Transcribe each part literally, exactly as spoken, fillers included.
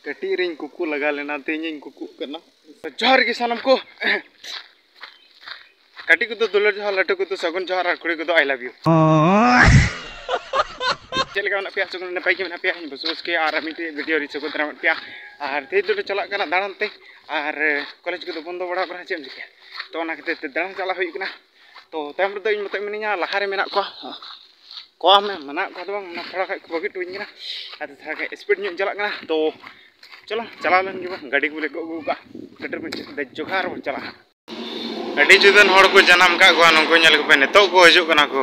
ᱠᱟᱹᱴᱤᱡ ᱨᱤᱧ ᱠᱩᱠᱩ ᱞᱟᱜᱟ ᱞᱮᱱᱟ, ᱛᱮᱦᱮᱧᱤᱧ ᱠᱩᱠᱩᱜ ᱠᱟᱱᱟ᱾ ᱡᱚᱦᱟᱨ ᱜᱮ ᱥᱟᱱᱟᱢ ᱠᱚ᱾ ᱠᱟᱹᱴᱤᱡ ᱠᱚᱫᱚ ᱫᱩᱞᱟᱹᱲ ᱡᱚᱦᱟᱨ, ᱞᱟᱹᱴᱩ ᱠᱚᱫᱚ ᱥᱟᱹᱜᱩᱱ ᱡᱚᱦᱟᱨ, ᱟᱨ ᱠᱩᱲᱤ ᱠᱚᱫᱚ I love you᱾ ᱪᱮᱫ ᱞᱮᱠᱟ ᱢᱮᱱᱟᱜ ᱯᱮᱭᱟ? ᱟᱥᱚᱜ ᱠᱟᱱᱟ ᱱᱟᱯᱟᱭ ᱜᱮ ᱢᱮᱱᱟᱜ ᱯᱮᱭᱟ᱾ ᱤᱧ ᱵᱚᱥᱚᱵᱟᱥ ᱜᱮ ᱟᱨ ᱢᱤᱫᱴᱮᱡ ᱵᱷᱤᱰᱤᱭᱳ ᱨᱤᱧ ᱥᱟᱹᱜᱩᱱ ᱫᱟᱨᱟᱢᱮᱫ ᱯᱮᱭᱟ᱾ ᱟᱨ ᱛᱮᱦᱮᱧ ᱫᱚᱞᱮ ᱪᱟᱞᱟᱜ ᱠᱟᱱᱟ ᱫᱟᱬᱟᱱ ᱛᱮ, ᱟᱨ ᱠᱚᱞᱮᱡᱽ ᱠᱚᱫᱚ ᱵᱚᱱᱫᱚ ᱵᱟᱲᱟ ᱠᱟᱱᱟ, ᱪᱮᱫ ᱮᱢ ᱪᱤᱠᱟᱹᱭᱟ? ᱛᱚ ᱚᱱᱟ ᱠᱷᱟᱹᱛᱤᱨ ᱛᱮ ᱫᱟᱬᱟᱱ ᱪᱟᱞᱟᱜ ᱦᱩᱭᱩᱜ ᱠᱟᱱᱟ᱾ ᱛᱚ ᱛᱟᱭᱚᱢ ᱨᱮᱫᱚ ᱤᱧ ᱢᱚᱛᱚᱡ ᱢᱤᱱᱟᱹᱧᱟ, ᱞᱟᱦᱟ ᱨᱮ ᱢᱮᱱᱟᱜ ᱠᱚᱣᱟ ᱠᱚᱢ ᱢᱮᱱᱟᱜ ᱠᱚᱣᱟ ᱫᱚ ᱵᱟᱝ, ᱚᱱᱟ ᱛᱷᱚᱲᱟ ᱠᱷᱟᱡ ᱠᱚ ᱵᱟᱹᱜᱤ ᱦᱚᱴᱚ ᱟᱹᱧ ᱠᱟᱱᱟ᱾ ᱟᱫᱚ ᱛᱷᱚᱲᱟ ᱠᱷᱟᱡ ᱥᱯᱤᱰ ᱧᱚᱜ ᱪᱟᱞᱟᱜ ᱠᱟᱱᱟ᱾ ᱛᱚ ᱪᱚᱞᱚ ᱪᱟᱞᱟᱣ ᱞᱮᱱ ᱜᱮ ᱵᱚᱱ, ᱜᱟᱹᱰᱤ ᱠᱚᱞᱮ ᱜᱚᱜ ᱟᱹᱜᱩ ᱠᱟᱜᱼᱟ, ᱜᱟᱹᱰᱤ ᱨᱮᱵᱚᱱ ᱫᱮᱡ ᱡᱚᱜᱟᱲ ᱵᱚᱱ ᱪᱟᱞᱟᱜᱼᱟ᱾ ᱟᱹᱰᱤ ᱡᱩᱫᱟᱹᱱ ᱦᱚᱲ ᱠᱚ ᱡᱟᱱᱟᱢ ᱠᱟᱜ ᱠᱚᱣᱟ ᱱᱩᱠᱩ, ᱧᱮᱞ ᱠᱚᱯᱮ, ᱱᱤᱛᱚᱜ ᱠᱚ ᱦᱤᱡᱩᱜ ᱠᱟᱱᱟ ᱠᱚ᱾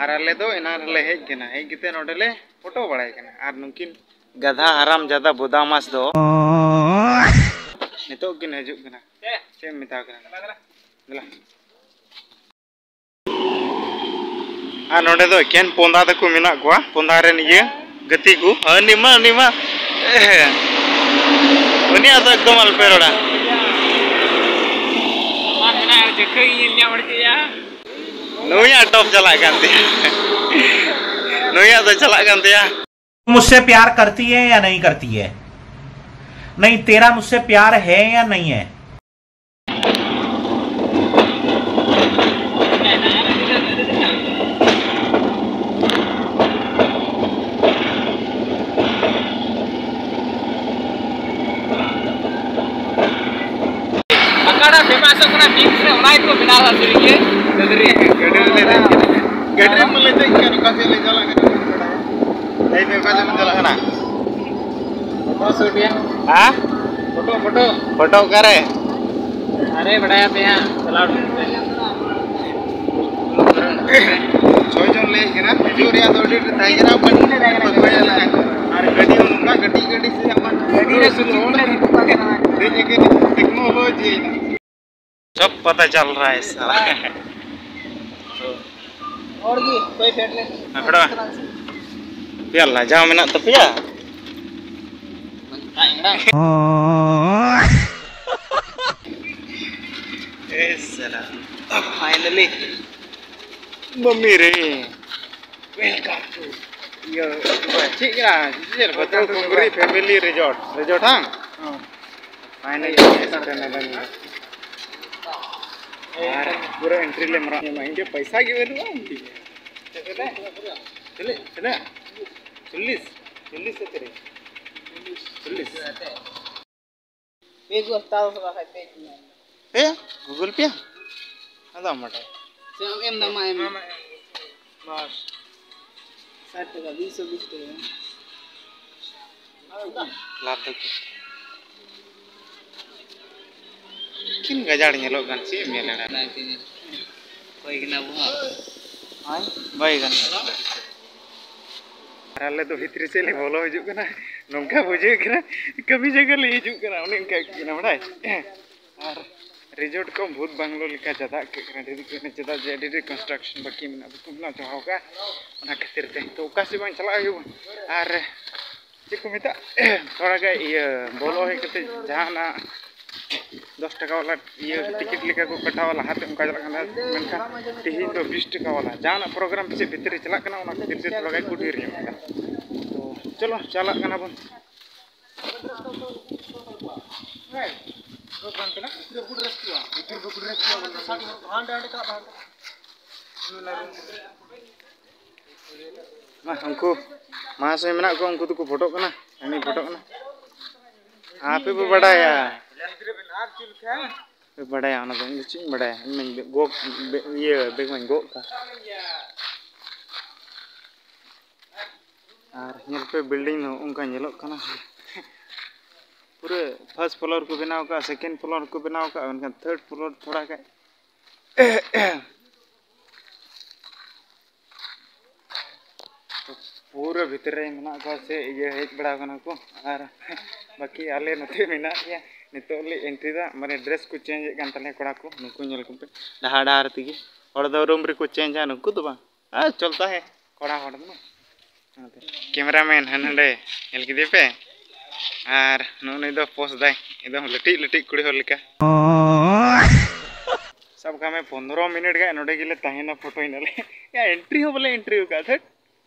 ᱟᱨ ᱟᱞᱮ ᱫᱚ ᱮᱱᱟᱝ ᱨᱮᱞᱮ ᱦᱮᱡ ᱠᱟᱱᱟ, ᱦᱮᱡ ᱠᱟᱛᱮ ᱱᱚᱰᱮ ᱞᱮ ᱯᱷᱳᱴᱳ ᱵᱟᱲᱟᱭ ᱠᱟᱱᱟ᱾ ᱟᱨ ᱱᱩᱠᱤᱱ ᱜᱟᱫᱷᱟ ᱦᱟᱨᱟᱢ ᱡᱟᱫᱟ ᱵᱚᱫᱟᱢᱟᱥ ᱫᱚ ᱱᱤᱛᱚᱜ ᱠᱤᱱ ᱦᱤᱡᱩᱜ ᱠᱟᱱᱟ᱾ ᱪᱮᱫ ᱮᱢ ᱢᱮᱛᱟ ᱠᱚ ᱠᱟᱱᱟ? ᱫᱮᱞᱟ᱾ ᱟᱨ ᱱᱚᱰᱮ ᱫᱚ ᱮᱠᱮᱱ ᱯᱚᱸᱫᱟ ᱛᱟᱠᱚ ᱢᱮᱱᱟᱜ ᱠᱚᱣᱟ, ᱯᱚᱸᱫᱟ ᱨᱮᱱ ᱤᱭᱟᱹ ᱜᱟᱛᱮ ᱠᱚ᱾ ᱦᱟᱹᱱᱤ ᱢᱟ, ᱩᱱᱤ ᱢᱟ, ᱩᱱᱤᱭᱟᱜ ᱫᱚ ᱮᱠᱫᱚᱢ ᱟᱞᱚᱯᱮ ᱨᱚᱲᱟ᱾ ᱱᱩᱭᱟᱜ ᱴᱚᱯ ᱪᱟᱞᱟᱜ ᱠᱟᱱ ᱛᱟᱭᱟ᱾ ᱱᱩᱭᱟᱜ ᱫᱚ ᱪᱟᱞᱟᱜ ᱠᱟᱱ ᱛᱟᱭᱟ᱾ मुझसे प्यार करती है या नहीं करती है? नहीं, तेरा मुझसे प्यार है या नहीं है? ᱚᱠᱟᱴᱟᱜ ᱯᱷᱮᱢᱟᱥᱚᱜ ᱠᱟᱱᱟ ᱢᱤᱢᱥ ᱨᱮ, ᱚᱱᱟ ᱜᱮᱠᱚ ᱵᱮᱱᱟᱣ ᱮᱫᱟ ᱥᱟᱹᱨᱤ ᱜᱮ᱾ ᱜᱟᱹᱰᱤ ᱨᱮ ᱞᱮ ᱫᱮᱡ ᱠᱟᱱᱟ᱾ ᱜᱟᱹᱰᱤ ᱨᱮ ᱢᱟ ᱞᱮ ᱫᱮᱡ ᱠᱟᱱ, ᱚᱠᱟ ᱥᱮᱫ ᱞᱮ ᱪᱟᱞᱟᱜ ᱠᱟᱱᱟ? ᱞᱟᱹᱭ ᱯᱮ, ᱚᱠᱟ ᱥᱮᱫ ᱵᱚᱱ ᱪᱟᱞᱟᱜ ᱠᱟᱱᱟ? ᱯᱷᱳᱴᱳ ᱥᱩᱴ ᱭᱟ᱾ ᱦᱮᱸ? Photo, photo. ᱯᱷᱳᱴᱳ ᱚᱠᱟᱨᱮ? ᱟᱨᱮ ᱵᱟᱰᱟᱭᱟ ᱯᱮ ᱦᱟᱸᱜ, ᱪᱟᱞᱟᱣ ᱴᱷᱤᱠ ᱯᱮ᱾ ᱪᱷᱚᱭ ᱡᱚᱱ ᱞᱮ ᱦᱮᱡ ᱠᱟᱱᱟ, ᱦᱤᱡᱩᱜ ᱨᱮᱭᱟᱜ ᱫᱚ ᱟᱹᱰᱤ ᱰᱷᱮᱨ ᱛᱟᱦᱮᱸ ᱠᱟᱱᱟ, but ᱟᱨ ᱜᱟᱹᱰᱤ ᱦᱚᱸ ᱱᱚᱝᱠᱟ ᱠᱟᱹᱴᱤᱡ ᱜᱟᱹᱰᱤ ᱥᱮ ᱟᱢᱟᱜ ᱜᱟᱹᱰᱤ ᱨᱮ ᱥᱩᱫᱷᱩ ᱚᱸᱰᱮ ᱨᱮ ᱫᱮᱡ ᱮᱠᱮᱱ ᱴᱮᱠᱱᱳ ᱦᱚᱸ ᱡᱮ ᱥᱚᱵ ᱯᱟᱛᱟ ᱪᱟᱞ ᱨᱟᱦᱟ ᱦᱟᱭ ᱥᱟᱞᱟ᱾ ᱦᱚᱲ ᱜᱮ ᱚᱠᱚᱭ ᱯᱷᱮᱰ ᱞᱮᱱ ᱟᱯᱲᱟ ᱟᱯᱮᱭᱟᱜ ᱞᱟᱡᱟᱣ ᱢᱮᱱᱟᱜ ᱛᱟᱯᱮᱭᱟ? ᱮ ᱥᱟᱞᱟ᱾ ᱯᱷᱟᱭᱱᱟᱞᱤ᱾ ᱢᱟᱹᱢᱤ ᱨᱮ, welcome to ᱤᱭᱟᱹ, ᱪᱮᱫ ᱠᱟᱱᱟ? ᱪᱮᱫ ᱞᱮᱠᱟ? Welcome to ᱠᱩᱢᱵᱽᱨᱤ Dubai. Family Resort. Resort ᱦᱟᱝ? ᱦᱚᱸ. Finally, ᱟᱨ ᱯᱩᱨᱟᱹ entry ᱞᱮ ᱢᱟᱨᱟᱜ ᱧᱟᱢᱟ᱾ ᱤᱧ ᱴᱷᱮᱱ ᱯᱚᱭᱥᱟ ᱜᱮ ᱵᱟᱹᱱᱩᱜᱼᱟ, ᱤᱧ ᱴᱷᱮᱱ᱾ ᱛᱤᱱᱟᱹᱜ? ᱛᱤᱱᱟᱹᱜ? ᱪᱚᱞᱞᱤᱥ? ᱪᱚᱞᱞᱤᱥ ᱥᱮ ᱛᱤᱱᱟᱹᱜ? ᱪᱚᱞᱞᱤᱥ᱾ ᱯᱮ ᱠᱚ ᱦᱟᱛᱟᱣ ᱠᱟᱫᱟ ᱠᱷᱟᱡ ᱯᱮ ᱠᱚ ᱧᱟᱢ᱾ ᱯᱮ? Google Pay? ᱟᱫᱚ ᱟᱢ ᱵᱟᱰᱟᱭ᱾ ᱥᱮ ᱟᱢ ᱮᱢ ᱫᱟᱢ, ᱢᱟ ᱮᱢ᱾ ᱵᱟᱥ᱾ ᱥᱟᱴ ᱴᱟᱠᱟ, ᱫᱩᱭᱥᱚ ᱵᱤᱥ ᱴᱟᱠᱟ᱾ ᱞᱟᱵᱷ ᱫᱚ ᱪᱮᱫ? ᱮᱠᱮᱱ ᱜᱟᱡᱟᱲ ᱧᱮᱞᱚᱜ ᱠᱟᱱ, ᱪᱮᱫ ᱮᱢ ᱧᱮᱞ ᱮᱫᱟ? ᱚᱠᱚᱭ ᱠᱟᱱᱟ ᱵᱚ ᱦᱟᱸᱜ? ᱦᱳᱭ, ᱵᱟᱭ ᱜᱟᱱᱚᱜ᱾ ᱟᱨ ᱟᱞᱮ ᱫᱚ ᱵᱷᱤᱛᱨᱤ ᱥᱮᱫ ᱞᱮ ᱵᱚᱞᱚ ᱦᱤᱡᱩᱜ ᱠᱟᱱᱟ, ᱱᱚᱝᱠᱟ ᱵᱩᱡᱷᱟᱹᱜ ᱠᱟᱱᱟ ᱠᱟᱹᱢᱤ ᱡᱟᱭᱜᱟ ᱞᱮ ᱦᱤᱡᱩᱜ ᱠᱟᱱᱟ, ᱚᱱᱮ ᱚᱱᱠᱟ ᱟᱹᱭᱠᱟᱹᱜ ᱠᱟᱱᱟ, ᱵᱟᱲᱟᱭ? ᱟᱨ resort ᱠᱚ ᱵᱷᱩᱛ ᱵᱟᱝᱞᱳ ᱞᱮᱠᱟ ᱪᱟᱫᱟᱜ ᱟᱹᱭᱠᱟᱹᱜ ᱠᱟᱱᱟ, ᱰᱷᱮᱨ ᱟᱹᱭᱠᱟᱹᱜ ᱠᱟᱱᱟ, ᱪᱮᱫᱟᱜ ᱡᱮ ᱟᱹᱰᱤ ᱰᱷᱮᱨ construction ᱵᱟᱹᱠᱤ ᱢᱮᱱᱟᱜ, ᱵᱟᱠᱚ ᱵᱮᱱᱟᱣ ᱪᱟᱵᱟ ᱟᱠᱟᱫᱼᱟ, ᱚᱱᱟ ᱠᱷᱟᱹᱛᱤᱨ ᱛᱮ᱾ ᱛᱚ, ᱚᱠᱟ ᱥᱮᱫ ᱵᱟᱝ ᱪᱟᱞᱟᱜ ᱦᱩᱭᱩᱜᱼᱟ᱾ ᱟᱨ ᱪᱮᱫ ᱠᱚ ᱢᱮᱛᱟᱜ, ᱛᱷᱚᱲᱟ ᱜᱟᱱ ᱤᱭᱟᱹ ᱵᱚᱞᱚ ᱦᱮᱡ ᱠᱟᱛᱮ ᱡᱟᱦᱟᱱᱟᱜ ᱫᱚᱥ ᱴᱟᱠᱟ ᱵᱟᱞᱟ ᱤᱭᱟᱹ ᱴᱤᱠᱤᱴ ᱞᱮᱠᱟ ᱠᱚ ᱠᱟᱴᱟᱣᱟ, ᱞᱟᱦᱟᱛᱮ ᱚᱱᱠᱟ ᱪᱟᱞᱟᱜ ᱠᱟᱱ ᱛᱟᱦᱮᱸᱫ, ᱢᱮᱱᱠᱷᱟᱱ ᱛᱮᱦᱮᱧ ᱫᱚ ᱵᱤᱥ ᱴᱟᱠᱟ ᱵᱟᱞᱟ ᱡᱟᱦᱟᱱᱟᱜ program ᱪᱮᱫ ᱵᱷᱤᱛᱨᱤ ᱨᱮ ᱪᱟᱞᱟᱜ ᱠᱟᱱᱟ, ᱚᱱᱟ ᱠᱷᱟᱹᱛᱤᱨ ᱛᱮ ᱛᱷᱚᱲᱟ ᱜᱟᱱ ᱠᱚ ᱰᱷᱮᱨ ᱧᱚᱜ ᱠᱟᱱᱟ᱾ ᱛᱚ ᱪᱚᱞᱚ ᱪᱟᱞᱟᱜ ᱠᱟᱱᱟ ᱵᱚᱱ᱾ ᱢᱟ, ᱩᱱᱠᱩ ᱢᱟᱦᱟᱥᱚᱭ ᱢᱮᱱᱟᱜ ᱠᱚᱣᱟ, ᱩᱱᱠᱩ ᱫᱚᱠᱚ ᱯᱷᱳᱴᱳᱜ ᱠᱟᱱᱟ, ᱦᱟᱹᱱᱤ ᱯᱷᱳᱴᱳᱜ ᱠᱟᱱᱟ᱾ ᱟᱯᱮ ᱯᱮ ᱵᱟᱰᱟᱭᱟ᱾ ᱯᱮ ᱵᱟᱰᱟᱭᱟ ᱚᱱᱟ ᱫᱚ, ᱤᱧ ᱫᱚ ᱪᱮᱫ ᱤᱧ ᱵᱟᱰᱟᱭᱟ? ᱤᱧ ᱢᱟᱧ ᱜᱚᱜ, ᱵᱮ-, ᱤᱭᱟᱹ, bag ᱢᱟᱧ ᱜᱚᱜ ᱠᱟᱜ᱾ ᱟᱨ ᱧᱮᱞ ᱯᱮ, building ᱫᱚ ᱚᱱᱠᱟ ᱧᱮᱞᱚᱜ ᱠᱟᱱᱟ᱾ ᱯᱩᱨᱟᱹ first floor ᱠᱚ ᱵᱮᱱᱟᱣ ᱠᱟᱜᱼᱟ, second floor ᱠᱚ ᱵᱮᱱᱟᱣ ᱠᱟᱜᱼᱟ, ᱢᱮᱱᱠᱷᱟᱱ third floor ᱛᱷᱚᱲᱟ ᱜᱟᱱ ᱯᱩᱨᱟᱹ ᱵᱷᱤᱛᱨᱤ ᱨᱮ ᱢᱮᱱᱟᱜ ᱠᱚᱣᱟ ᱥᱮ ᱤᱭᱟᱹ ᱦᱮᱡ ᱵᱟᱲᱟ ᱠᱟᱱᱟ ᱠᱚ᱾ ᱟᱨ ᱵᱟᱹᱠᱤ ᱟᱞᱮ ᱱᱚᱛᱮ ᱢᱮᱱᱟᱜ ᱞᱮᱭᱟ, ᱱᱤᱛᱚᱜ ᱞᱮ entry ᱫᱟ, ᱢᱟᱱᱮ dress ᱠᱚ change ᱮᱫ ᱠᱟᱱ ᱛᱟᱞᱮᱭᱟ ᱠᱚᱲᱟ ᱠᱚ, ᱱᱩᱠᱩ ᱧᱮᱞ ᱠᱚᱯᱮ ᱰᱟᱦᱟᱨ ᱰᱟᱦᱟᱨ ᱛᱮᱜᱮ᱾ ᱦᱚᱲ ᱫᱚ room ᱨᱮᱠᱚ change ᱟ, ᱱᱩᱠᱩ ᱫᱚ ᱵᱟᱝ᱾ ᱟᱨ ᱪᱚᱞᱛᱟ ᱦᱮ ᱠᱚᱲᱟ ᱦᱚᱲ ᱫᱚ ᱵᱟᱝ᱾ ᱚᱱᱟᱛᱮ cameraman ᱦᱟᱱᱮ ᱱᱚᱰᱮ ᱧᱮᱞ ᱠᱮᱫᱮ ᱯᱮ, ᱟᱨ ᱱᱩᱜᱼᱩ ᱱᱩᱭ ᱫᱚ pose ᱫᱟᱭ ᱮᱠᱫᱚᱢ ᱞᱟᱹᱴᱤᱡ ᱞᱟᱹᱴᱤᱡ ᱠᱩᱲᱤ ᱦᱚᱲ ᱞᱮᱠᱟ᱾ ᱥᱟᱵ ᱠᱟᱜ ᱢᱮ, ᱯᱚᱱᱫᱽᱨᱚ ᱢᱤᱱᱤᱴ ᱜᱟᱱ ᱱᱚᱰᱮ ᱜᱮᱞᱮ ᱛᱟᱦᱮᱱᱟ, ᱯᱷᱳᱴᱳᱭ ᱱᱟᱞᱮ᱾ ᱭᱟ, ᱮᱱᱴᱨᱤ ᱦᱚᱸ ᱵᱚᱞᱮ ᱮᱱᱴᱨᱤ ᱟᱠᱟᱫ, ᱫᱷᱟᱹᱴ᱾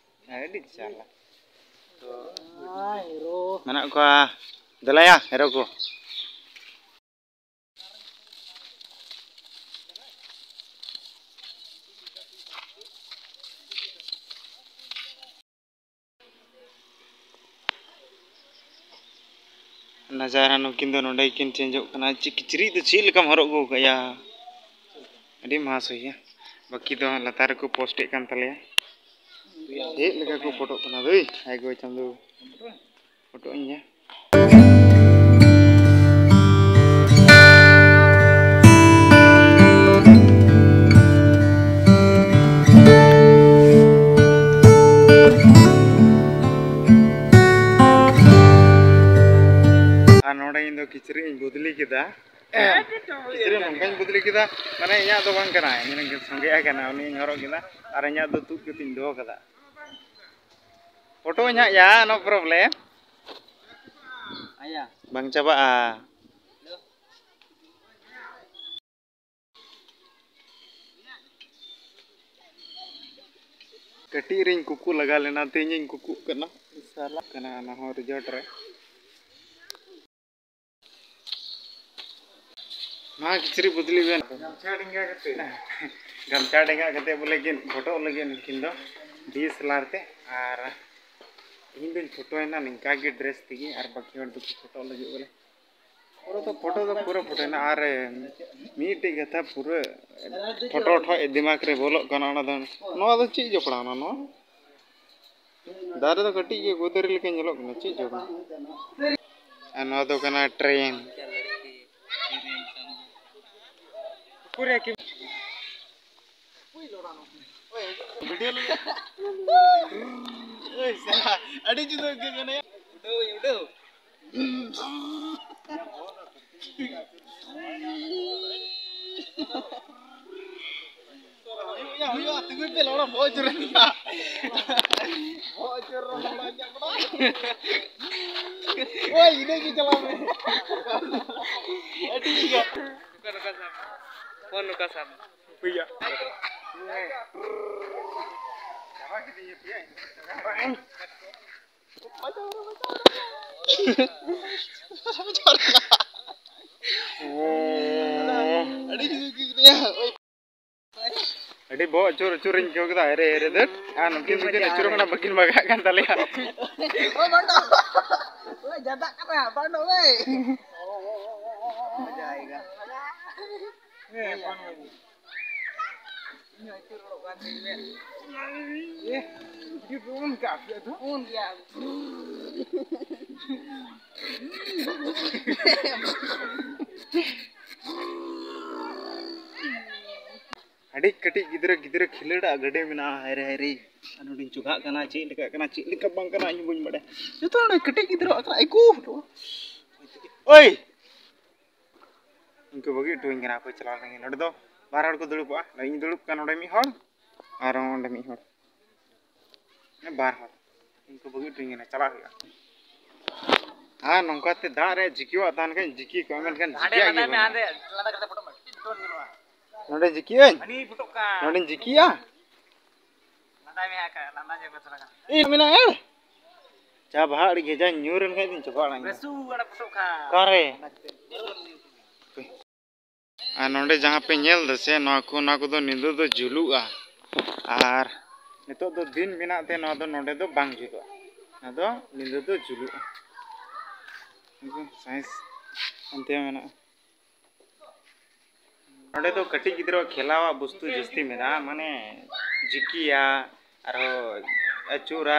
ᱟᱹᱰᱤ ᱪᱟᱞᱟ᱾ ᱢᱮᱱᱟᱜ ᱠᱚᱣᱟ, ᱫᱮᱞᱟᱭᱟ, ᱦᱮᱨᱳ ᱠᱚ᱾ ᱱᱟᱡᱟᱨᱟ, ᱱᱩᱠᱤᱱ ᱫᱚ ᱱᱚᱰᱮ ᱠᱤᱱ ᱪᱮᱧᱡᱚᱜ ᱠᱟᱱᱟ᱾ ᱪᱮᱫ ᱠᱤᱪᱨᱤᱡ ᱫᱚ ᱪᱮᱫ ᱞᱮᱠᱟᱢ ᱦᱚᱨᱚᱜ ᱟᱹᱜᱩ ᱟᱠᱟᱫᱼᱟ? ᱟᱹᱰᱤ ᱢᱚᱦᱟᱥᱚᱭ ᱭᱟ᱾ ᱵᱟᱹᱠᱤ ᱫᱚ ᱞᱟᱛᱟᱨ ᱨᱮᱠᱚ ᱯᱳᱥᱴ ᱮᱫ ᱠᱟᱱ ᱛᱟᱞᱮᱭᱟ᱾ ᱪᱮᱫ ᱞᱮᱠᱟ ᱠᱚ ᱯᱷᱳᱴᱳᱜ ᱠᱟᱱᱟ ᱫᱟᱹᱭ? ᱦᱟᱭ ᱜᱳ ᱪᱟᱸᱫᱳ, ᱯᱷᱳᱴᱳᱜ ᱤᱧ ᱭᱟ᱾ ᱟᱨ ᱱᱚᱰᱮ ᱤᱧ ᱫᱚ ᱠᱤᱪᱨᱤᱡ ᱤᱧ ᱵᱚᱫᱞᱤ ᱠᱮᱫᱟ᱾ ᱠᱤᱪᱨᱤᱡ ᱱᱚᱝᱠᱟᱧ ᱵᱚᱫᱞᱤ ᱠᱮᱫᱟ, ᱢᱟᱱᱮ ᱤᱧᱟᱹᱜ ᱫᱚ ᱵᱟᱝ ᱠᱟᱱᱟ, ᱤᱧ ᱨᱮᱱ ᱥᱚᱸᱜᱮ ᱟᱭ ᱠᱟᱱᱟ, ᱩᱱᱤᱧ ᱦᱚᱨᱚᱜ ᱠᱮᱫᱟ ᱟᱨ ᱤᱧᱟᱹᱜ ᱫᱚ ᱛᱩᱫ ᱠᱟᱛᱮᱧ ᱫᱚᱦᱚ ᱠᱟᱫᱟ᱾ ᱯᱷᱳᱴᱳ ᱤᱧ ᱦᱟᱸᱜ ᱭᱟ, no problem᱾ ᱵᱟᱝ ᱪᱟᱵᱟᱜᱼᱟ᱾ ᱠᱟᱹᱴᱤᱡ ᱨᱤᱧ ᱠᱩᱠᱩ ᱞᱟᱜᱟ ᱞᱮᱱᱟ, ᱛᱮᱦᱮᱧᱤᱧ ᱠᱩᱠᱩᱜ ᱠᱟᱱᱟ᱾ ᱥᱟᱞᱟᱜ ᱠᱟᱱᱟ ᱚᱱᱟ ᱦᱚᱸ ᱨᱤᱡᱚᱨᱴ ᱨᱮ᱾ ᱢᱟ ᱠᱤᱪᱨᱤᱡ ᱵᱚᱫᱞᱤ ᱵᱮᱱ᱾ ᱜᱟᱢᱪᱷᱟ ᱰᱮᱸᱜᱟ ᱠᱟᱛᱮ᱾ ᱜᱟᱢᱪᱷᱟ ᱰᱮᱸᱜᱟ ᱠᱟᱛᱮ ᱵᱚᱞᱮ ᱠᱤᱱ ᱯᱷᱳᱴᱳᱜ ᱞᱟᱹᱜᱤᱫ ᱱᱩᱠᱤᱱ ᱫᱚ ᱰᱤ ᱮᱥ ᱮᱞ ᱟᱨ ᱛᱮ, ᱟᱨ ᱤᱧ ᱫᱚᱧ ᱯᱷᱳᱴᱳᱭᱮᱱᱟ ᱱᱤᱝᱠᱟ ᱜᱮ ᱰᱨᱮᱥ ᱛᱮᱜᱮ, ᱟᱨ ᱵᱟᱹᱠᱤ ᱦᱚᱲ ᱫᱚᱠᱚ ᱯᱷᱳᱴᱳᱜ ᱞᱟᱹᱜᱤᱫ ᱵᱚᱞᱮ᱾ ᱯᱩᱨᱟᱹ ᱫᱚ ᱯᱷᱳᱴᱳ ᱫᱚ ᱯᱩᱨᱟᱹ ᱯᱷᱳᱴᱳᱭᱮᱱᱟ, ᱟᱨ ᱢᱤᱫᱴᱮᱡ ᱠᱟᱛᱷᱟ ᱯᱩᱨᱟᱹ ᱯᱷᱳᱴᱳ ᱴᱷᱚᱡ ᱫᱤᱢᱟᱜᱽ ᱨᱮ ᱵᱚᱞᱚᱜ ᱠᱟᱱᱟ, ᱚᱱᱟ ᱫᱚ, ᱱᱚᱣᱟ ᱫᱚ ᱪᱮᱫ ᱡᱚᱯᱲᱟᱣ ᱮᱱᱟ ᱱᱚᱣᱟ? ᱫᱟᱨᱮ ᱫᱚ ᱠᱟᱹᱴᱤᱡ ᱜᱮ ᱜᱳᱫᱟᱹᱨᱤ ᱞᱮᱠᱟ ᱧᱮᱞᱚᱜ ᱠᱟᱱᱟ, ᱪᱮᱫ ᱡᱚ ᱠᱟᱱᱟ? ᱟᱨ ᱱᱚᱣᱟ ᱫᱚ ᱠᱟᱱᱟ ᱴᱨᱮᱱ᱾ ᱵᱷᱤᱰᱤᱭᱳ ᱞᱟᱹᱜᱤᱫ᱾ ᱳᱭ ᱥᱟᱞᱟ, ᱟᱹᱰᱤ ᱡᱩᱫᱟᱹ ᱟᱹᱭᱠᱟᱹᱜ ᱠᱟᱱᱟ ᱭᱟ᱾ ᱩᱰᱟᱹᱣ, ᱩᱰᱟᱹᱣ᱾ ᱦᱩᱭᱩᱜᱼᱟ, ᱦᱩᱭᱩᱜᱼᱟ, ᱛᱤᱸᱜᱩᱭ ᱯᱮ, ᱞᱚᱲᱚ ᱵᱚᱦᱚᱜ ᱡᱳᱨ ᱨᱮ᱾ ᱵᱚᱦᱚᱜ ᱡᱳᱨ ᱨᱮ ᱞᱚᱲᱚ ᱧᱟᱢ ᱠᱟᱱᱟ᱾ ᱳᱭ, ᱤᱱᱟᱹ ᱜᱮ ᱪᱟᱞᱟᱣ ᱢᱮ᱾ ᱟᱹᱰᱤ ᱜᱮ᱾ ᱯᱷᱳᱱ ᱱᱚᱝᱠᱟ ᱥᱟᱵ᱾ ᱦᱩᱭᱟ᱾ ᱟᱹᱰᱤ ᱡᱩᱫᱟᱹ ᱜᱮ ᱠᱟᱱᱟ᱾ ᱟᱹᱰᱤ ᱵᱚᱦᱚᱜ ᱟᱹᱪᱩᱨ ᱟᱹᱪᱩᱨ ᱤᱧ ᱟᱹᱭᱠᱟᱹᱣ ᱠᱮᱫᱟ, ᱦᱮᱨᱮ ᱦᱮᱨᱮ ᱫᱟᱹᱲ᱾ ᱟᱨ ᱱᱩᱠᱤᱱ ᱫᱚᱠᱤᱱ ᱟᱹᱪᱩᱨᱚᱜ ᱠᱟᱱᱟ, ᱵᱟᱹᱠᱤᱱ ᱵᱟᱜᱟᱜ ᱠᱟᱱ ᱛᱟᱞᱮᱭᱟ᱾ ᱳᱭ ᱵᱟᱱᱰᱚ, ᱳᱭ ᱡᱟᱫᱟᱜ ᱠᱟᱱᱟ ᱵᱟᱱᱰᱚ, ᱳᱭ᱾ ᱢᱚᱡᱟ ᱟᱭᱮᱜᱟ᱾ ᱦᱮᱸ, ᱯᱷᱳᱱ ᱢᱮ᱾ ᱤᱧ ᱦᱚᱸ ᱟᱹᱪᱩᱨ ᱜᱚᱫᱚᱜ ᱠᱟᱱ ᱛᱤᱧ ᱢᱮ᱾ ᱮ, ᱯᱷᱳᱱ ᱠᱟᱜ ᱯᱮ ᱫᱚ᱾ ᱯᱷᱳᱱ ᱜᱮᱭᱟ᱾ ᱟᱹᱰᱤ ᱠᱟᱹᱴᱤᱡ ᱜᱤᱫᱽᱨᱟᱹ, ᱜᱤᱫᱽᱨᱟᱹ ᱠᱷᱮᱞᱳᱰᱟᱜ ᱜᱟᱹᱰᱤ ᱢᱮᱱᱟᱜᱼᱟ᱾ ᱦᱟᱭ ᱨᱮ, ᱦᱟᱭ ᱨᱮ᱾ ᱟᱨ ᱱᱚᱰᱮᱧ ᱪᱚᱜᱟᱜ ᱠᱟᱱᱟ, ᱪᱮᱫ ᱞᱮᱠᱟᱜ ᱠᱟᱱᱟ, ᱪᱮᱫ ᱞᱮᱠᱟ ᱵᱟᱝ ᱠᱟᱱᱟ, ᱤᱧ ᱵᱟᱹᱧ ᱵᱟᱲᱟᱭᱟ᱾ ᱡᱚᱛᱚ ᱱᱚᱰᱮ ᱠᱟᱹᱴᱤᱡ ᱜᱤᱫᱽᱨᱟᱹ ᱟᱠᱟᱱᱟ, ᱟᱭᱠᱩ᱾ ᱳᱭ! ᱤᱧ ᱠᱚ ᱵᱟᱹᱜᱤ ᱦᱚᱴᱚᱧ ᱠᱟᱱᱟ, ᱦᱟᱯᱳᱭ ᱪᱟᱞᱟᱣ ᱞᱮᱱ ᱜᱮ᱾ ᱱᱚᱰᱮ ᱫᱚ ᱵᱟᱨ ᱦᱚᱲ ᱠᱚ ᱫᱩᱲᱩᱵᱚᱜᱼᱟ᱾ ᱤᱧ ᱫᱩᱲᱩᱵ ᱠᱟᱱ ᱱᱚᱰᱮ ᱢᱤᱫ ᱦᱚᱲ, ᱟᱨ ᱚᱸᱰᱮ ᱢᱤᱫ ᱦᱚᱲ᱾ ᱢᱟᱱᱮ ᱵᱟᱨ ᱦᱚᱲ᱾ ᱤᱧ ᱠᱚ ᱵᱟᱹᱜᱤ ᱦᱚᱴᱚᱧ ᱠᱟᱱᱟ, ᱪᱟᱞᱟᱜ ᱦᱩᱭᱩᱜᱼᱟ᱾ ᱟᱨ ᱱᱚᱝᱠᱟ ᱛᱮ ᱫᱟᱜ ᱨᱮ ᱡᱤᱠᱤᱣᱟᱜ ᱛᱟᱦᱮᱱ ᱠᱷᱟᱱ ᱡᱤᱠᱤ ᱠᱚ ᱢᱮᱱᱠᱷᱟᱱ ᱦᱟᱸᱰᱮ ᱡᱤᱠᱤᱭᱟᱜ ᱜᱮ ᱞᱟᱸᱫᱟᱭ ᱢᱮ, ᱵᱟᱹᱱᱩᱜᱼᱟ᱾ ᱦᱟᱸᱰᱮ ᱞᱟᱸᱫᱟ ᱠᱟᱛᱮ ᱯᱷᱳᱴᱳ ᱢᱮ, ᱪᱮᱫ ᱯᱷᱳᱴᱳ ᱧᱮᱞᱚᱜᱼᱟ? ᱱᱚᱰᱮ ᱡᱤᱠᱤᱭᱟᱹᱧ? ᱦᱟᱹᱱᱤ ᱯᱷᱳᱴᱳᱜ ᱠᱟᱱ᱾ ᱱᱚᱰᱮᱧ ᱡᱤᱠᱤᱭᱟ? ᱞᱟᱸᱫᱟᱭ ᱢᱮ ᱦᱟᱸᱜ, ᱞᱟᱸᱫᱟ ᱧᱮᱞ ᱢᱮ ᱛᱷᱚᱲᱟ ᱜᱟᱱ᱾ ᱤᱧ ᱢᱮᱱᱟ, ᱮᱲ? ᱪᱟ ᱵᱟᱦᱟ ᱟᱹᱰᱤ ᱜᱮᱡᱟᱧ ᱧᱩᱨ ᱮᱱ ᱠᱷᱟᱡ ᱫᱚᱧ ᱪᱟᱵᱟ ᱟᱲᱟᱝ ᱜᱮᱭᱟ᱾ ᱵᱮᱥᱩ ᱟᱲᱟᱜ ᱯᱷᱳᱴᱳᱜ ᱠᱟᱱ᱾ ᱚᱠᱟᱨᱮ? ᱟᱨ ᱱᱚᱰᱮ ᱡᱟᱦᱟᱸ ᱯᱮ ᱧᱮᱞ ᱫᱟ ᱥᱮ, ᱱᱚᱣᱟ ᱠᱚ, ᱱᱚᱣᱟ ᱠᱚᱫᱚ ᱧᱤᱫᱟᱹ ᱫᱚ ᱡᱩᱞᱩᱜᱼᱟ᱾ ᱟᱨ ᱱᱤᱛᱚᱜ ᱫᱚ ᱫᱤᱱ ᱢᱮᱱᱟᱜ ᱛᱮ ᱱᱚᱣᱟ ᱫᱚ ᱱᱚᱰᱮ ᱫᱚ ᱵᱟᱝ ᱡᱩᱞᱩᱜᱼᱟ, ᱱᱚᱣᱟ ᱫᱚ ᱧᱤᱫᱟᱹ ᱫᱚ ᱡᱩᱞᱩᱜᱼᱟ᱾ ᱥᱟᱭᱮᱱᱥ ᱚᱱᱛᱮ ᱦᱚᱸ ᱢᱮᱱᱟᱜᱼᱟ᱾ ᱱᱚᱰᱮ ᱫᱚ ᱠᱟᱹᱴᱤᱡ ᱜᱤᱫᱽᱨᱟᱹ ᱠᱷᱮᱞᱟᱣᱟᱜ ᱵᱚᱥᱛᱩ ᱡᱟᱹᱥᱛᱤ ᱢᱮᱱᱟᱜᱼᱟ, ᱢᱟᱱᱮ ᱡᱤᱠᱤᱭᱟ, ᱟᱨᱦᱚᱸ ᱟᱹᱪᱩᱨᱟ,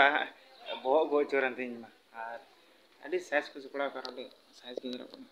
ᱵᱚᱦᱚᱜ ᱠᱚ ᱟᱹᱪᱩᱨᱮᱱ ᱛᱤᱧ ᱢᱟ᱾ ᱟᱨ ᱟᱹᱰᱤ ᱥᱟᱭᱤᱡ ᱠᱚ ᱥᱟᱯᱲᱟᱣ ᱠᱟᱜᱼᱟ, ᱟᱹᱰᱤ ᱥᱟᱭᱤᱡ ᱜᱮ ᱧᱮᱞᱚᱜ ᱠᱟᱱᱟ᱾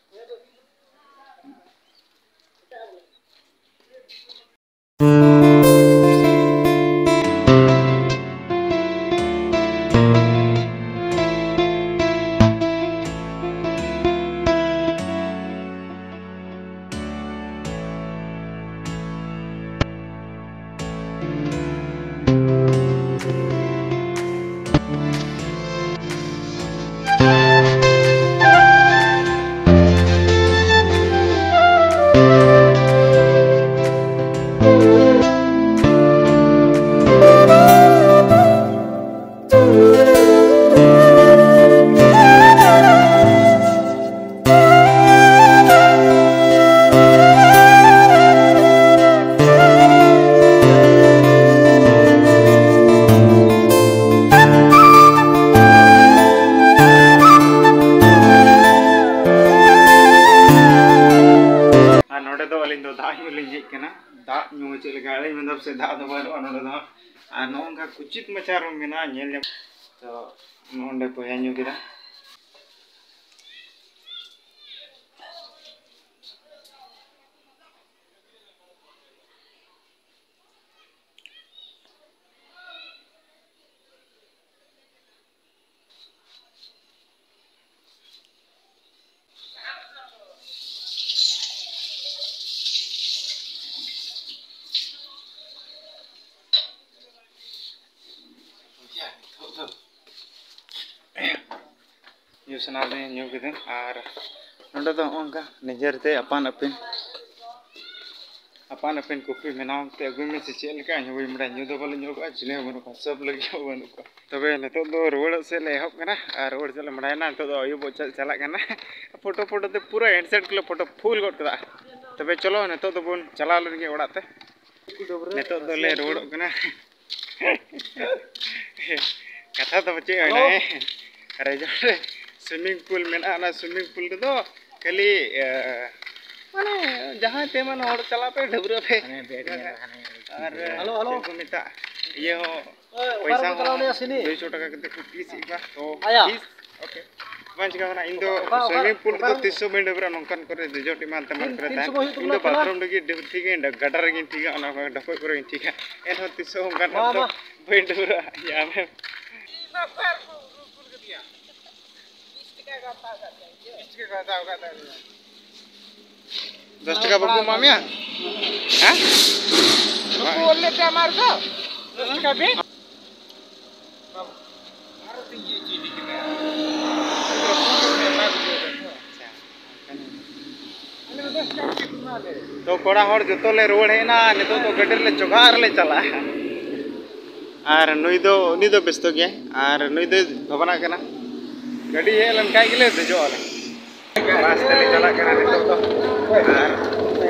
ᱟᱹᱞᱤᱧ ᱢᱮᱱᱫᱟ ᱥᱮ ᱫᱟᱜ ᱫᱚ ᱵᱟᱹᱱᱩᱜᱼᱟ ᱱᱚᱰᱮ ᱫᱚ ᱦᱟᱸᱜ᱾ ᱟᱨ ᱱᱚᱜᱼᱚ ᱱᱚᱝᱠᱟ ᱠᱩᱪᱤᱛ ᱢᱟᱪᱷᱟ room ᱢᱮᱱᱟᱜᱼᱟ, ᱧᱮᱞ ᱧᱟᱢ᱾ ᱛᱚ ᱱᱚᱰᱮ ᱵᱚᱭᱦᱟ ᱧᱩ ᱠᱮᱫᱟ᱾ ᱧᱩ ᱥᱟᱱᱟ ᱞᱤᱧᱟ, ᱧᱩ ᱠᱤᱫᱟᱹᱧ᱾ ᱟᱨ ᱱᱚᱸᱰᱮ ᱫᱚ ᱱᱚᱜᱼᱚ ᱱᱚᱝᱠᱟ ᱱᱤᱡᱮᱨ ᱛᱮ ᱟᱯᱟᱱ ᱟᱹᱯᱤᱱ, ᱟᱯᱟᱱ ᱟᱹᱯᱤᱱ ᱠᱚᱯᱷᱤ ᱵᱮᱱᱟᱣ ᱛᱮ ᱟᱹᱜᱩᱭ ᱢᱮ ᱥᱮ ᱪᱮᱫ ᱞᱮᱠᱟ, ᱤᱧ ᱦᱚᱸ ᱵᱟᱹᱧ ᱵᱟᱲᱟᱭᱟ᱾ ᱧᱩ ᱫᱚ ᱵᱟᱞᱮ ᱧᱩ ᱠᱟᱜᱼᱟ, ᱪᱤᱞᱤ ᱦᱚᱸ ᱵᱟᱹᱱᱩᱜ ᱠᱚᱣᱟ, ᱥᱟᱵ ᱞᱟᱹᱜᱤᱫ ᱦᱚᱸ ᱵᱟᱹᱱᱩᱜ ᱠᱚᱣᱟ᱾ ᱛᱚᱵᱮ ᱱᱤᱛᱚᱜ ᱫᱚ ᱨᱩᱣᱟᱹᱲᱚᱜ ᱥᱮᱫ ᱞᱮ ᱮᱦᱚᱵ ᱠᱟᱱᱟ ᱟᱨ ᱨᱩᱣᱟᱹᱲ ᱥᱮᱫ ᱞᱮ ᱢᱚᱦᱰᱟᱭᱮᱱᱟ᱾ ᱱᱤᱛᱚᱜ ᱫᱚ ᱟᱹᱭᱩᱵᱚᱜ ᱪᱟᱞ-, ᱪᱟᱞᱟᱜ ᱠᱟᱱᱟ᱾ ᱯᱷᱳᱴᱳ ᱯᱷᱳᱴᱳ ᱛᱮ ᱯᱩᱨᱟᱹ ᱦᱮᱰᱥᱮᱴ ᱠᱚᱞᱮ ᱯᱷᱳᱴᱳ ᱯᱷᱩᱞ ᱜᱚᱫ ᱠᱟᱫᱟ᱾ ᱛᱚᱵᱮ ᱪᱚᱞᱚ, ᱱᱤᱛᱚᱜ ᱫᱚᱵᱚᱱ ᱪᱟᱞᱟᱣ ᱞᱮᱱ ᱜᱮ ᱚᱲᱟᱜ ᱛᱮ᱾ ᱱᱤᱛᱚᱜ ᱫᱚᱞᱮ ᱨᱩᱣᱟᱹᱲᱚᱜ ᱠᱟᱱᱟ᱾ ᱠᱟᱛᱷᱟ ᱫᱚ ᱪᱮᱫ ᱦᱩᱭᱱᱟ, ᱦᱮᱞᱳ᱾ ᱦᱮᱸ? ᱨᱮᱡᱚᱨᱴ ᱨᱮ swimming pool ᱢᱮᱱᱟᱜᱼᱟ, ᱚᱱᱟ swimming pool ᱨᱮᱫᱚ ᱠᱷᱟᱹᱞᱤ, ᱮ, ᱢᱟᱱᱮ ᱡᱟᱦᱟᱸᱭ ᱯᱮ ᱢᱟᱱ ᱦᱚᱲ ᱪᱟᱞᱟᱜ ᱯᱮ, ᱰᱷᱟᱹᱵᱽᱨᱟᱹᱜ ᱯᱮ᱾ ᱦᱟᱱᱮ ᱵᱮᱴ ᱢᱮᱱᱟᱜᱼᱟ, ᱦᱟᱱᱮ ᱟᱨ ᱦᱮᱞᱳ, ᱦᱮᱞᱳ᱾ ᱪᱮᱫ ᱠᱚ ᱢᱮᱛᱟᱜᱼᱟ, ᱤᱭᱟᱹ ᱦᱚᱸ ᱚᱠᱟ ᱯᱚᱭᱥᱟ ᱨᱮᱠᱚ ᱪᱟᱞᱟᱣ ᱦᱚᱸ ᱞᱮᱱᱟ ᱥᱤᱱᱤ? ᱫᱩᱭᱥᱚ ᱴᱟᱠᱟ ᱠᱟᱛᱮ ᱠᱚ ᱯᱷᱤᱥ ᱮᱫ ᱠᱚᱣᱟ᱾ ᱛᱚ ᱟᱭᱟ᱾ Fees, okay. ᱵᱟᱝ ᱪᱤᱠᱟ ᱠᱟᱱᱟ, ᱤᱧ ᱫᱚ ᱚᱠᱟ, ᱚᱠᱟ, swimming pool ᱚᱠᱟ ᱨᱮᱫᱚ ᱨᱮ? ᱛᱤᱥ ᱦᱚᱸ ᱵᱟᱹᱧ ᱰᱟᱹᱵᱽᱨᱟᱹᱜᱼᱟ, ᱱᱚᱝᱠᱟᱱ ᱠᱚᱨᱮ ᱨᱮᱡᱚᱨᱴ ᱮᱢᱟᱱ ᱛᱮᱢᱟᱱ ᱛᱤᱱ, ᱠᱚᱨᱮ ᱛᱤᱱ ᱛᱟᱦᱮᱱ᱾ ᱥᱚᱢᱚᱭ ᱦᱩᱭᱩᱜ ᱤᱧ ᱫᱚ ᱛᱟᱵᱚᱱᱟ ᱠᱷᱮᱞᱟ? Bathroom ᱨᱮᱜᱮ ᱰᱟᱹᱵᱽ-, ᱴᱷᱤᱠ ᱜᱮ, ᱜᱟᱰᱟ ᱨᱮᱜᱮᱧ ᱴᱷᱤᱠᱟ, ᱚᱱᱟ ᱠᱚ ᱰᱷᱚᱠᱚᱡ ᱠᱚᱨᱮ ᱜᱤᱧ ᱴᱷᱤᱠᱟ᱾ ᱮᱱᱦᱚᱸ ᱛᱤᱥ ᱦᱚᱸ ᱚᱱᱠᱟᱱ ᱢᱟ, ᱫᱚ ᱢᱟ᱾ ᱵᱟᱹᱧ ᱰᱟᱹᱵᱽᱨᱟᱹᱜᱼᱟ, ᱧᱟᱢᱮᱢ᱾ ᱫᱚᱥ ᱴᱟᱠᱟ ᱵᱟᱠᱚ ᱮᱢᱟ ᱢᱮᱭᱟ? ᱦᱮᱸ? ᱵᱟᱠᱚ ᱚᱞ ᱞᱮᱫ ᱛᱮ ᱟᱢᱟᱜ ᱨᱮᱫᱚ? ᱫᱚᱥ ᱴᱟᱠᱟ ᱵᱤᱱ? ᱛᱚ ᱠᱚᱲᱟ ᱦᱚᱲ ᱡᱚᱛᱚ ᱞᱮ ᱨᱩᱣᱟᱹᱲ ᱦᱮᱡ ᱮᱱᱟ, ᱱᱤᱛᱚᱜ ᱫᱚ ᱜᱟᱹᱰᱤ ᱨᱮᱞᱮ ᱪᱚᱜᱷᱟᱜ ᱟᱨ ᱞᱮ ᱪᱟᱞᱟᱜᱼᱟ᱾ ᱟᱨ ᱱᱩᱭ ᱫᱚ, ᱩᱱᱤ ᱫᱚ ᱵᱮᱥᱛᱚ ᱜᱮᱭᱟᱭ, ᱟᱨ ᱱᱩᱭ ᱫᱚᱭ ᱵᱷᱟᱵᱽᱱᱟᱜ ᱠᱟᱱᱟ᱾ ᱜᱟᱹᱰᱤ ᱦᱮᱡ ᱞᱮᱱᱠᱷᱟᱡ ᱜᱮᱞᱮ ᱫᱮᱡᱚᱜ ᱟᱞᱮ᱾ ᱵᱟᱥ ᱛᱮᱞᱮ ᱪᱟᱞᱟᱜ ᱠᱟᱱᱟ ᱱᱤᱛᱚᱜ ᱫᱚ᱾ ᱟᱨ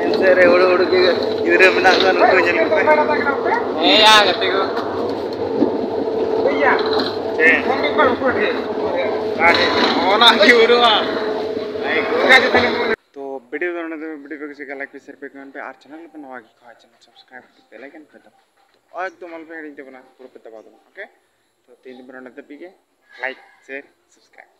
ᱮᱱᱛᱮ ᱨᱮ ᱦᱩᱲᱩ ᱦᱩᱲᱩ ᱜᱮ ᱜᱤᱫᱽᱨᱟᱹ ᱢᱮᱱᱟᱜ ᱠᱚᱣᱟ, ᱱᱩᱠᱩ ᱧᱮᱞ ᱠᱚᱯᱮ᱾ ᱦᱮᱸ ᱭᱟ, ᱜᱟᱛᱮ ᱠᱚ᱾ ᱪᱮᱫ? ᱟᱨ ᱚᱱᱟ ᱜᱮ ᱩᱨᱩᱢᱟ᱾ ᱛᱚ ᱵᱷᱤᱰᱤᱭᱳ ᱫᱚ ᱱᱚᱰᱮ ᱫᱚ ᱵᱷᱤᱰᱤᱭᱳ ᱯᱮ ᱠᱩᱥᱤ ᱠᱷᱟᱱ ᱞᱟᱭᱤᱠ ᱯᱮ, ᱥᱮᱭᱟᱨ ᱯᱮ, ᱠᱚᱢᱮᱱᱴ ᱯᱮ, ᱟᱨ ᱪᱮᱱᱮᱞ ᱨᱮᱯᱮ ᱱᱟᱣᱟ ᱜᱮ ᱠᱷᱟᱱ ᱪᱮᱱᱮᱞ ᱥᱟᱵᱥᱠᱨᱟᱭᱤᱵ ᱠᱟᱛᱮ ᱵᱮᱞ ᱟᱭᱠᱚᱱ ᱯᱮ ᱫᱟᱵᱟᱣᱟ᱾ ᱮᱠᱫᱚᱢ ᱟᱞᱚᱯᱮ ᱦᱤᱲᱤᱧ ᱛᱟᱵᱚᱱᱟ, ᱯᱩᱨᱟᱹ ᱯᱮ ᱫᱟᱵᱟᱣ ᱛᱟᱵᱚᱱᱟ, ᱳᱠᱮ? ᱛᱚ ᱛᱮᱦᱮᱧ ᱫᱚ ᱱᱚᱰᱮ ᱫᱷᱟᱹᱵᱤᱡ ᱜᱮ, ᱞᱟᱭᱤᱠ, ᱥᱮᱭᱟᱨ, ᱥᱟᱵᱥᱠᱨᱟᱭᱤᱵ᱾